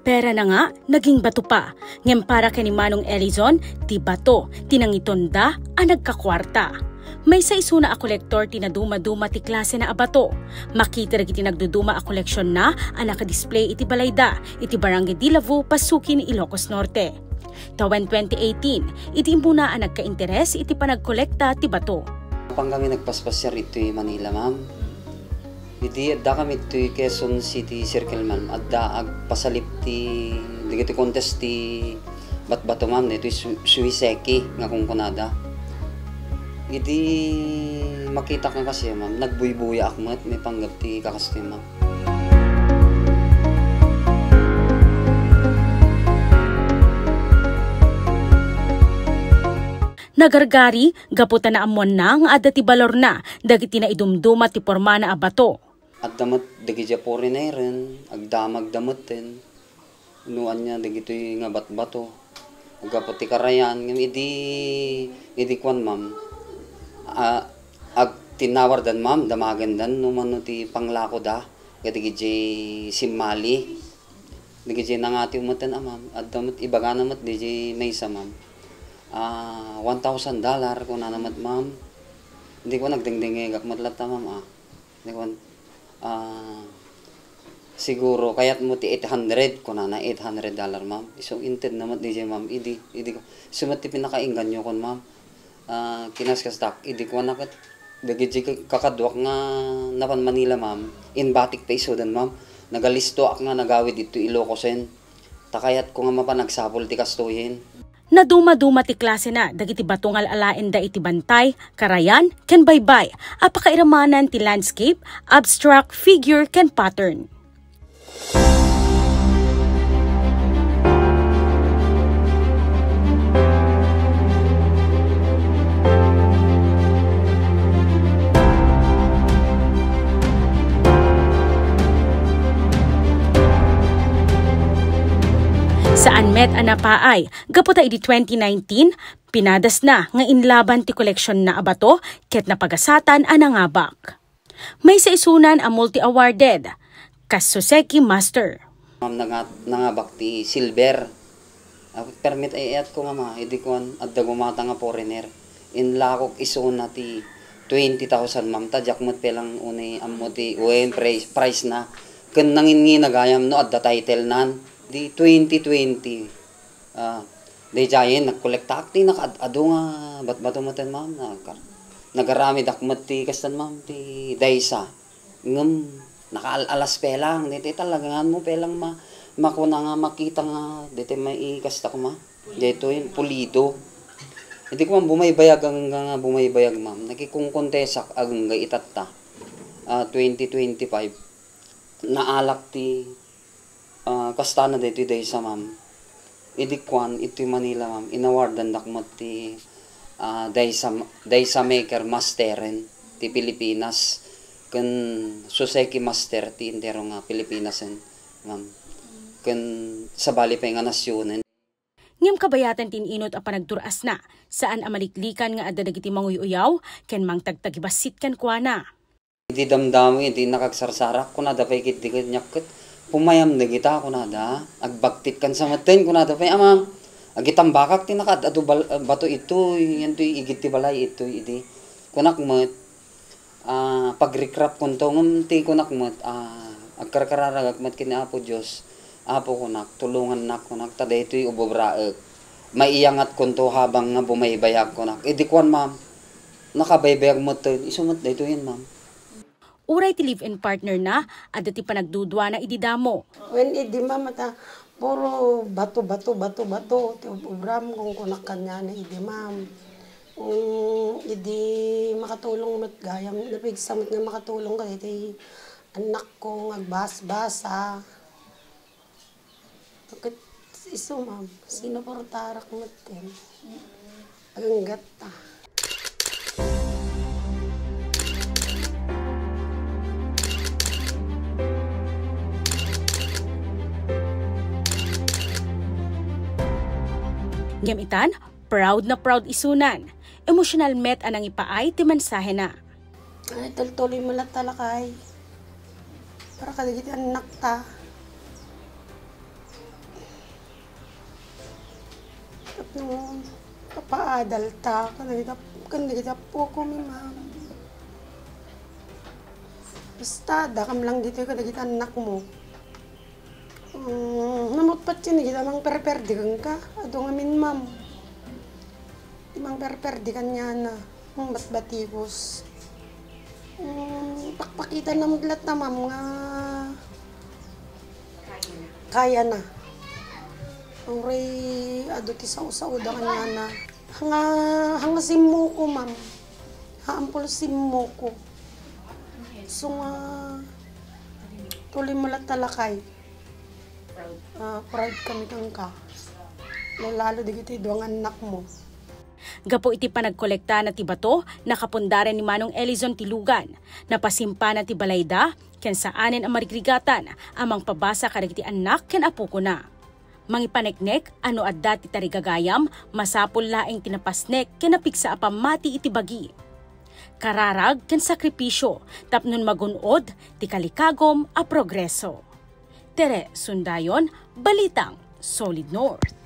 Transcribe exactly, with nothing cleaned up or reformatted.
Pera na nga, naging bato pa. Ngem para ken ni Manong Elizon, ti bato ti nangitonda a nagkakuarta. Maysa isuna a kolektor ti nadumaduma ti klasena a bato. Makita dagiti nagduduma a koleksionna a nakadisplay iti balayda, iti Barangay Dilavu, Pasuki ni Ilocos Norte. Tawen twenty eighteen, idi immuna a nagkainteres iti panagkolekta ti bato. Apan kami nagpaspasiar itoy Manila, ma'am. Idi adda kami itoy Quezon City Circle, ma'am, adda agpasalip ti, dagiti contest ti batbato, ma'am, ditoy Su-, Suiseki nga kunkunada. Idi makitak nga kasi, ma'am, nagbuybuyaak met, maipanggep ti kakastoy, ma'am. Nagargari, gapu ta naammoanna nga adda ti balorna dagiti naidumduma ti pormana a bato. Adda met dagiti foreigneren, agdamagda metten. No ania dagitoy nga batbato. Gapu ti karayan, ngem idi, idi kuan, ma'am, a, agtinnawardan, ma'am, damagendan no mano ti panglakoda, kadagiti simmali. Dagiti nangatiw metten a, ma'am, adda met, ibagana met dagiti maysa, ma'am. Ah, one thousand dollar, kunana met, ma'am. Idi kuan, nagdengdengngegak met latta, ma'am, a. Idi kuan, ah, siguro kayatmo ti eight hundred, kunana, eight hundred dollar, ma'am. Isu intedna met daydiay, ma'am, idi, idi, isu met ti pinakainganyo kon, ma'am. Ah, kinaskastak, idi kuana ket, dagiti kakaduak nga napan Manila, ma'am, imbatik pay isudan, ma'am. Nagalistoak nga nagawid ditoy Ilocosen. Ta kayatko nga mapan agsapul ti kastoyen. Nadumaduma ti klasena dagiti bato nga al-alaenda iti bantay, karayan, ken baybay a pakairamanan ti landscape, abstract, figure, ken pattern. Saan met a napaay, gapu ta idi twenty nineteen, pinadasna nga inlaban ti koleksionna a bato ket napagasatan a nangabak. Maysa isunan a multi-awarded, kas Suzuki Master. Ma'am, nanga-, nangabak ti silver. Ah, permit ay ayatko, ma'am, a, idi kuan, adda gumata nga foreigner. Inlakok isuna ti twenty thousand, ma'am, ta diak met pay lang unay ammo ti wen price, price na. Ken nanginnina gayam no adda title nan. Di twenty twenty, ah, daydiayen nagkolektaak ti nakaad-adu nga batbato metten, ma'am. Nagkar-, nagaramidak met ti kastan, ma'am, ti daysa. Ngem nakaal-alas pay lang, daytoy talagangan mo pay lang ma-, makuna nga makita nga daytoy maikasta koma. Daytoy pulido. Idi kuman bumaybayag, agingga nga bumaybayag, ma'am. Nakikungkontesak agingga itatta. Ah, twenty twenty-five. Naalak ti Ah, kastana daytoy daysa, ma'am. Idi kuan, itoy Manila, ma'am, inawardandak met ti, ah, daysa, daysa maker masteren ti Pilipinas, ken Suzuki Master ti entero nga Pilipinasen, ma'am, ken sabali pay nga nasionen. Ngem kabayatan ti in-inut a panagtur-asna, saan a maliklikan nga adda dagiti manguy-uyaw ken mangtagtagibassit kenkuana. Idi damdamo, idi nakagsarsarak, kunada pay ketdi kaniak ket, "Pumayam dagita," kunada. "Agbagtitkan sa metten," kunada pay, "Ama, agitambakak ti nakaad-adu bal-, bato itoy, yan toy igid ti balay itoy," idi. Kunak met, ah, pagrikrapkonto, ngem ti kunak met, ah, agkarkararagak met ken ni Apo Dios, "Apo," kunak, "tulongannak," kunak, "ta daytoy ubobraek. Maiyangatkonto habang nga bumaybayag," kunak. Idi kuan, ma'am, nakabaybayag met, isu met daytoyen, ma'am. Uray ti live-in partner na, adda ti panagduduana idi damo. Wen idi, ma'am, ata, puro bato, bato, bato, bato ti ub-ubram, kunkunak kaniana idi, ma'am. Mm, idi makatulong met gayam, napigsa met nga makatulong kadagiti annakko nga agbasbasa. Ket isu, ma'am, sinuportarak metten. Aginggatta. Ngem itan, proud na proud isunan. Emosyonal met a nangipaay ti mensahena. Ay, tultuloy mo latta, lakay. Para kadagiti annakta. No, papaadal ta, kadagita, kadagita puko mi, ma'am. Basta, dakam lang dito, kadagita anak mo. Mm, namutpat yun, kita mang perperdi kan ka. Ado ngamin, ma'am. Di mang perperdi kan yana. Ang batbatikos. Mm, pakpakita na mo lahat na, ma'am, nga kaya na. Uray, ado ti sao-sao da kanya na. Hanga, hanga simmo ko, ma'am. Haampol simmo ko. So nga, tuloy mo la't talakay. Ah, proud kami kangka. Lalo dagiti duang anak mo. Gapu iti panagkolektana ti bato, nakapundaren ni Manong Elizon ti lugan. Napasimpana ti balayda, ken saanen a marigrigatan a mangpabasa kadagiti annak ken apokona. Mangipaneknek a no adda ti tarigagayam, masapul laeng ti napasnek ken napigsa a pammati iti bagi. Kararag ken sakripisyo tapno magun-od ti kalikagum a progreso. Tere Sundayon, Balitang Solid North.